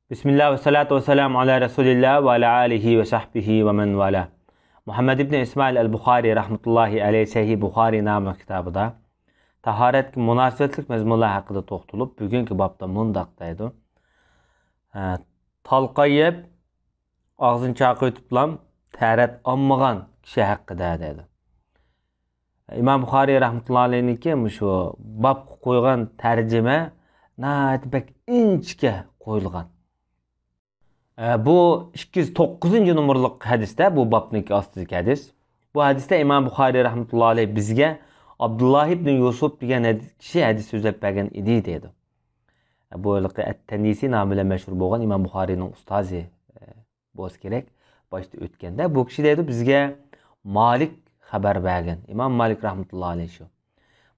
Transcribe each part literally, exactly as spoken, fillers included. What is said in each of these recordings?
بىسمىللا ۋەسسالاتۇ ۋەسسالامۇ ئالا رەسۇلىللا ۋە ئالا ئالىھى ۋە سەھبىھى ۋە مەن ۋالا. مۇھەممەد ئىبنى ئىسمائىل ئەل بۇخارى رەھمەتۇللاھى ئەلەيھ سەھىھ بۇخارى ناملىق كىتابىدا تاھارەتكە مۇناسىۋەتلىك مەزمۇنلار ھەققىدە توختىلىپ، بۈگۈنكى بابتا مۇنداق دەيدۇ. ھە، تالقان يەپ، ئاغزىنى چاقىۋېتىپلام تەھارەت ئالمىغان كىشى ھەققىدە دەيدۇ. ئىمام بۇخارىي رەھمەتۇللا ئەلەيھنىڭكى مۇشۇ بابقا قويغان تەرجىمە ناھايىتى بەك ئىنچىكە قويۇلغان. ئە، بۇ ئىككى يۈز توققۇزىنچى نومۇرلۇق ھەدىستە، بۇ بابنىڭكى ئاستىدىكى ھەدىس. بۇ ھەدىستە ئىمام بۇخارىي رەھمەتۇللا ئەلەيھ بىزگە ئابدۇللا ئىبنى يۈسۈپ دېگەن ھەدىس، كىشى ھەدىس سۆزلەپ بەرگەن ئىدى دەيدۇ. بۇ ھېلىقى ئەت-تەنىسى نامى بىلەن مەشھۇر بولغان ئىمام بۇخارىينىڭ ئۇستازى، ئە، بولسا كېرەك. باشتا ئۆتكەندە، بۇ كىشى دەيدۇ بىزگە مالىك خەۋەر بەرگەن. ئىمام مالىك رەھمەتۇللا ئەلەيھ شۇ.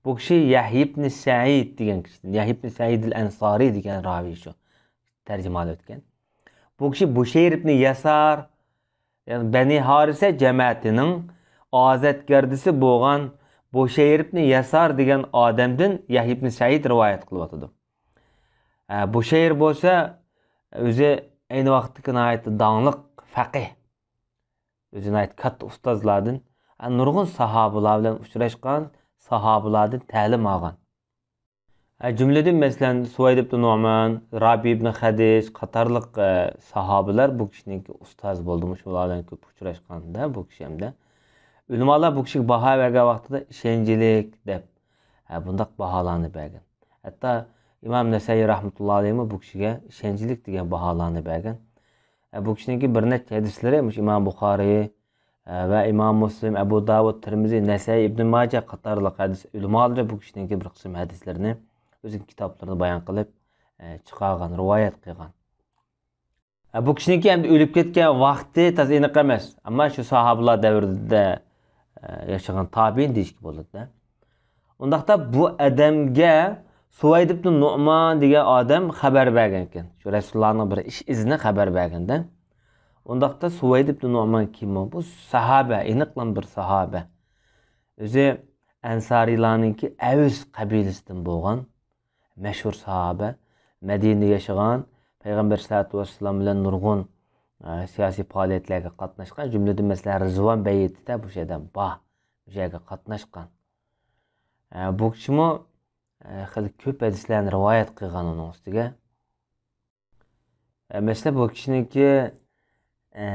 بۇ كىشى يەھيا ئىبنى سەئىد دېگەن كىشىدىن، يەھيا ئىبنى سەئىد ئەل ئەنسارى دېگەن راۋىي شۇ. تەرجىمىھالى ئۆتكەن. بۇ كىشى بۇشەير ئىبنى يەسار، يەنى بەنى ھارىسە جەمەتىنىڭ ئازادگەردىسى بولغان بۇشەير ئىبنى يەسار دېگەن ئادەمدىن يەھيا ئىبنى سەئىد رىۋايەت قىلىۋاتىدۇ. ئە، بۇشەير بولسا ئۆزى ئەينى ۋاقىتتىكى ناھايىتى داڭلىق فەقىھ. ئۆزى ناھايىتى كاتتا ئۇستازلاردىن، ئە، نۇرغۇن ساھابىلار بىلەن ئۇچراشقان، ساھابىلاردىن تەلىم ئالغان. ئە، جۈملىدىن، مەسىلەن، سۇۋەيد ئىبن نۇئمان، رابىي ئىبن خەدىج قاتارلىق، ئە، ساھابىلار بۇ كىشىنىڭكى ئۇستازى بولدى. مۇشۇلار بىلەن كۆپ ئۇچراشقاندا بۇ كىشى ھەمدە ئۆلىمالار بۇ كىشىگە باھا بەرگەن ۋاقتىدا ئىشەنچلىك دەپ، ئە، بۇنداق باھالارنى بەرگەن. ھەتتا ئىمام نەسەئىي رەھمەتۇللا ئەلەيھمۇ بۇ كىشىگە ئىشەنچلىك دېگەن باھالارنى بەرگەن. ئە، بۇ كىشىنىڭكى بىر نەچچە ھەدىسلىرى مۇشۇ ئىمام بۇخارىي، ئە، ۋە ئىمام مۇسلىم، ئەبۇ داۋۇد، تىرمىزى، نەسەئىي، ئىبن ماجە قاتارلىق ھەدىس ئۆلىمالىرى بۇ كىشىنىڭكى بىر قىسىم ھەدىسلىرىنى ئۆزىنىڭ كىتابلىرىدا بايان قىلىپ، ئە، چىقارغان، رىۋايەت قىلغان. ئە، بۇ كىشىنىڭكى ئەمدى ئۆلۈپ كەتكەن ۋاقتى تازا ئېنىق ئەمەس. ئەمما شۇ ساھابىلار دەۋرىدە، ئە، ياشىغان تابىئىن دېيىشكە بولىدۇ. ئۇنداقتا بۇ ئادەمگە سۇۋەيد ئىبن نۇئمان دېگەن ئادەم خەۋەر بەرگەنكەن. شۇ رەسۇلۇللانىڭ بىر ئىش ئىزىنى خەۋەر بەرگەندە. ئۇنداقتا سۇۋەيد ئىبن نۇئمان كىم ئۇ؟ بۇ ساھابە، ئېنىقلا بىر ساھابە. ئۆزى ئەنسارىيلارنىڭكى ئەۋس قەبىلىسىدىن بولغان مەشھۇر ساھابە، مەدىنىدە ياشىغان، پەيغەمبەر سەللەتۇ ۋەسسالام بىلەن نۇرغۇن، ئە، سىياسىي پائالىيەتلەرگە قاتناشقان، جۈملىدىن مەسىلەن رىزۋان بەيئىتىدە بۇ شەيدە بار، بۇ شەيگە قاتناشقان. ئە، بۇ كىشىمۇ، ئە، خېلى كۆپ ھەدىسلەرنى رىۋايەت قىلغان ئۇنىڭ ئۈستىگە. ئە، مەسىلەن، بۇ كىشىنىڭكى، ئە،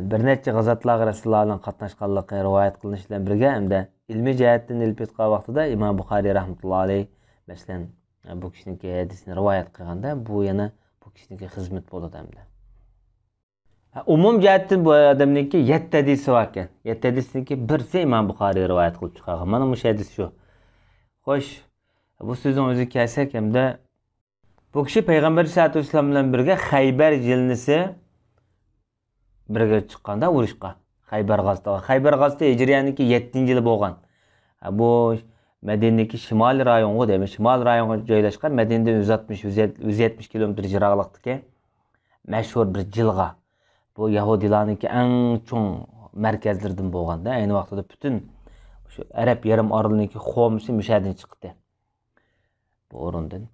بىر نەچچە غازاتلارغا رەسۇلۇللا بىلەن قاتناشقانلىقى رىۋايەت قىلىنىش بىلەن بىرگە، ھەمدە ئىلمىي جەھەتتىن ئېلىپ ئېيتقان ۋاقتىدا ئىمام بۇخارىي رەھمەتۇللا ئەلەيھ، مەسىلەن، بۇ كىشىنىڭكى ھەدىسىنى رىۋايەت قىلغاندا، بۇ يەنە بۇ كىشىنىڭكى خىزمىتى بولىدۇ ھەمدە. ھە، ئومۇم جەھەتتىن بۇ ئادەمنىڭكى يەتتە ھەدىسى باركەن. يەتتە ھەدىسنىڭكى بىرسى ئىمام بۇخارىي رىۋايەت قىلىپ چىقارغان. مانا مۇشۇ ھەدىس شۇ. خوش، بۇ سۆزنىڭ ئۆزىگە كەلسەك ھەمدە بۇ كىشى پەيغەمبەر سەللەتۇ ۋەسسالام بىلەن بىرگە خەيبەر يىلنىسى بىرگە چىققاندا ئۇرۇشقا. خەيبەر غازىتى. خەيبەر غازىتى ھىجرىيەنىڭكى يەتتىنچى يىلى بولغان. بۇ مەدىنىدىكى شىمالىي رايونغا دەيمەن. شىمالىي رايونغا جايلاشقان، مەدىنىدىن يۈز ئاتمىش، يۈز يەتمىش كىلومېتىر يىراقلىقتىكى مەشھۇر بىر جىلغا. بۇ يەھۇدىيلارنىڭكى ئەڭ چوڭ مەركەزلىرىدىن بولغاندا، ئەينى ۋاقتىدا پۈتۈن شۇ ئەرەب يېرىم ئارىلىنىڭكى خۇمسى مۇشەدىن چىقتى. بۇ ئورۇندىن.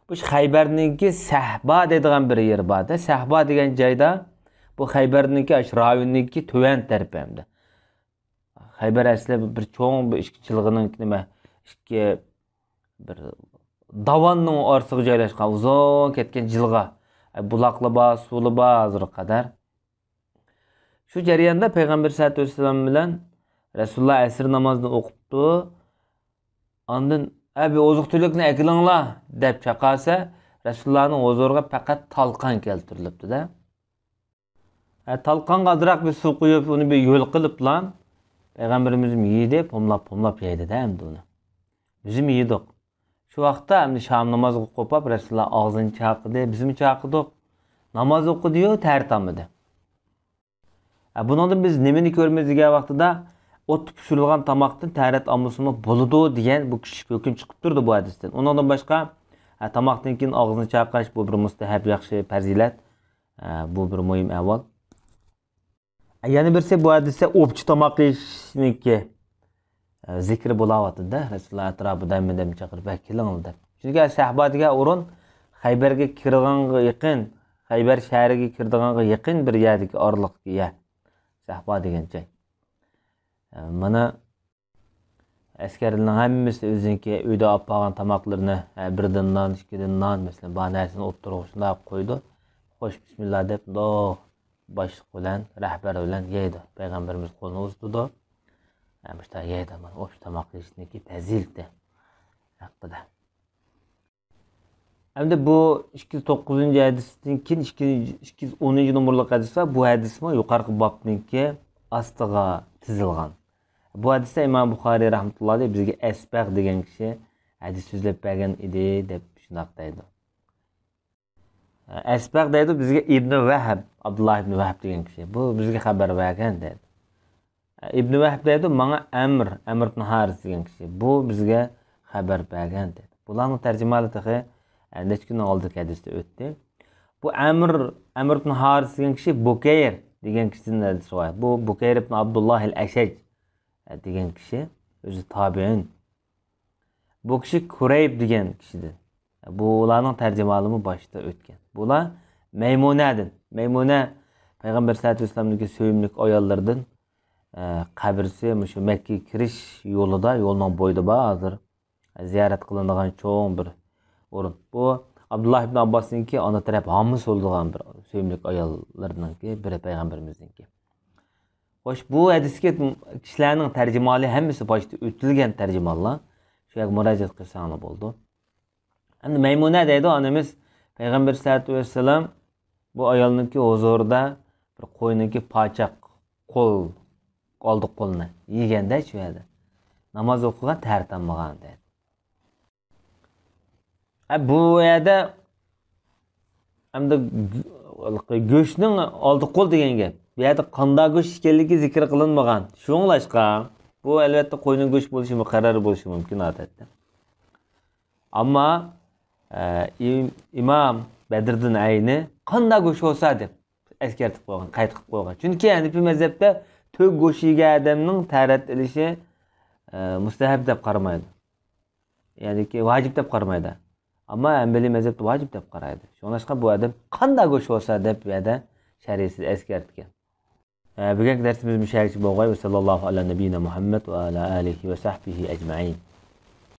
بۇ خەيبەرنىڭكى سەھبا دەيدىغان بىر يېرى بار-دە. سەھبا دېگەن جايدا بۇ خەيبەرنىڭكى ئاشۇ رايوننىڭكى تۆۋەن تەرىپى ئەمدى. خەيبەر ئەسلى بىر چوڭ بىر ئىككى جىلغىنىڭ نېمە، ئىككى بىر داۋاننىڭ ئارىسىغا جايلاشقان ئۇزۇن كەتكەن جىلغا. بۇلاقلا بار، سۇلا بار ھازىرغا قەدەر. شۇ جەرياندا پەيغەمبەر سەللەتۇ ۋەسسالام بىلەن رەسۇلۇللا ئەسىر نامازىنى ئوقۇپتۇ. ئاندىن، «ئە، بىر ئوزۇق-تۈلۈكنى ئەكېلىڭلار» دەپ چاقىرسا، رەسۇلۇللانىڭ ھۇزۇرىغا پەقەت تالقان كەلتۈرۈلۈپتۇ-دە. ئە، تالقانغا ئازراق بىر سۇ قۇيۇپ، ئۇنى بىر يۆل قىلىپلا، پەيغەمبىرىمىزمۇ يېدى، پوملاپ-پوملاپ يەيدۇ-دە ئەمدى ئۇنى. بىزمۇ يېدۇق. شۇ ۋاقىتتا ئەمدى شام نامازىغا قوپاپ، رەسۇلۇللا ئاغزىنى چاقىدى، بىزمۇ چاقىدۇق. ناماز ئوقۇدى-يۇ، تەھارەت ئالمىدى. ھە، بۇنىڭدىن بىز نېمىنى كۆرىمىز دېگەن ۋاقتىدا، ئوتتا پىشۇرۇلغان تاماقتىن تەھارەت ئالمىسىمۇ بولىدۇ دېگەن بۇ كىشىلىك ھۆكۈم چىقىپ تۇرىدۇ بۇ ھەدىستىن. ئۇنىڭدىن باشقا، ھە، تاماقتىن كېيىن ئاغزىنى چاقاش، بۇ بىر مۇستەھەب، ياخشى پەزىلەت. ھە، بۇ بىر مۇھىم ئەھۋال. يەنە بىرسى، بۇ ھەدىستە ئوپچە تاماق يېيىشنىڭكى، ئە، زىكرى بولاۋاتىدۇ-دە، رەسۇلۇللا ئەتراپىدا ھەممىدىن چاقىرىپ، «بەك كېلىڭلار» دەپ. چۈنكى سەھبا دېگەن ئورۇن خەيبەرگە كىرىدىغانغا يېقىن، خەيبەر شەھىرىگە كىرىدىغانغا يېقىن بىر يەردىكى ئارىلىقتىكى يەر. سەھپا دېگەن جاي. مانا ئەسكەرلەرنىڭ ھەممىسى ئۆزىنىڭكى ئۆيدە ئاپارغان تاماقلىرىنى، ھە، بىردىن نان، ئىككىدىن نان، مەسىلەن، بار نەرسىنى ئوتتۇرىغا شۇنداق قويىدۇ. خوش، بىسمىللا دەپ، مۇنداق باشلىق بىلەن، رەھبەر بىلەن يەيدۇ. پەيغەمبىرىمىز قولىنى ئۇزىتىدۇ. ھە، مۇشۇنداق يەيدۇ. مانا ئوش تاماق يېيىشنىڭكى پەزىلىتى ھەققىدە. ئەمدى بۇ ئىككى يۈز توققۇزىنچى ھەدىستىن كېيىن ئىككى يۈز، ئىككى يۈز ئونىنچى نومۇرلۇق ھەدىس بار. بۇ ھەدىسمۇ يۇقىرىقى بابنىڭكى ئاستىغا تىزىلغان. بۇ ھەدىستە ئىمام بۇخارىي رەھمەتۇللاھى ئەلەيھ بىزگە ئەسبەغ دېگەن كىشى ھەدىس سۆزلەپ بەرگەن ئىدى دەپ شۇنداق دەيدۇ. ئەسبەغ دەيدۇ بىزگە ئىبنى ۋەھب، ئابدۇللا ئىبنى ۋەھب دېگەن كىشى. بۇ بىزگە خەۋەر بەرگەن دەيدۇ. ئىبنى ۋەھب دەيدۇ، ماڭا ئەمر، ئەمر ئىبن ھارىس دېگەن كىشى. بۇ بىزگە خەۋەر بەرگەن دەيدۇ. بۇلارنىڭ تەرجىمىھالى تېخى، ئە، نەچچە كۈننىڭ ئالدىدىكى ھەدىستە ئۆتتى. بۇ ئەمر، ئەمر ئىبن ھارىس دېگەن كىشى بۇكەير دېگەن كىشىدىن ھەدىس رىۋايەت. بۇ بۇكەير ئىبن ئابدۇللاھىل ئەشەج، ئە، دېگەن كىشى. ئۆزى تابىئىن. بۇ كىشى كۇرەيب دېگەن كىشىدىن. بۇلارنىڭ تەرجىمىھالىمۇ باشتا ئۆتكەن. بۇلار مەيمۇنەدىن. مەيمۇنە پەيغەمبەر سەللەللاھۇ ئەلەيھى ۋەسەللەمنىڭكى سۆيۈملۈك ئاياللىرىدىن، ئە، قەبرىسى مۇشۇ مەككىگە كىرىش يولىدا، يولنىڭ بويىدا بار ھازىر. زىيارەت قىلىنىدىغان چوڭ بىر ئورۇن. بۇ ئابدۇللا ئىبن ئابباسنىڭكى ئانا تەرەپ ھامىسى بولىدىغان بىر سۆيۈملۈك ئاياللىرىنىڭكى بىرى پەيغەمبىرىمىزنىڭكى. خوش، بۇ ھەدىسكە كىشىلەرنىڭ تەرجىمىھالى ھەممىسى باشتا ئۆتۈلگەن تەرجىمىھاللار. شۇ يەرگە مۇراجىئەت قىلساڭلار بولىدۇ. ئەمدى مەيمۇنە دەيدۇ، ئانىمىز پەيغەمبەر سەللەللاھۇ ئەلەيھى ۋەسەللەم بۇ ئايالنىڭكى ھۇزۇرىدا بىر قوينىڭكى پاچاق قول، ئالدى قولىنى يېگەندە شۇ يەردە ناماز ئوقۇغان، تەھارەت ئالمىغان دەيدۇ. ئە، بۇ يەردە ئەمدى گۆ-، گۆشنىڭ ئالدى قول دېگەن گەپ. بۇ يەردە قانداق گۆش ئىكەنلىكى زىكىر قىلىنمىغان. شۇڭلاشقا، بۇ ئەلۋەتتە قوينىڭ گۆشى بولۇشى مۇقەررەر بولۇشى مۇمكىن ئادەتتە. ئەمما، ئە، ئىم-، ئىمام بەدرىدىن ئەينى قانداق گۆش بولسا دەپ ئەسكەرتىپ قويغان، قەيت قىلىپ قويغان. چۈنكى ھەنىپىي مەزھەپتە تۆگە گۆشى يېگەن ئادەمنىڭ تەھارەت ئېلىشى، ئە، مۇستەھەب دەپ قارىمايدۇ. يەنىكى ۋاجىپ دەپ قارىمايدۇ. ئەمما ھەنبەلىي مەزھەپتە ۋاجىپ دەپ قارايدۇ. شۇڭلاشقا بۇ ئادەم قانداق گۆش بولسا دەپ بۇ يەردە شەرھىسىدە ئەسكەرتكەن. ئە، بۈگۈنكى دەرسىمىز مۇشۇ يەرگىچە بولغاي. ۋە سەللەللاھۇ ئەلا نەبىييىنا مۇھەممەد ۋە ئەلا ئالىھى ۋە سەھبىھى ئەجمەئىن.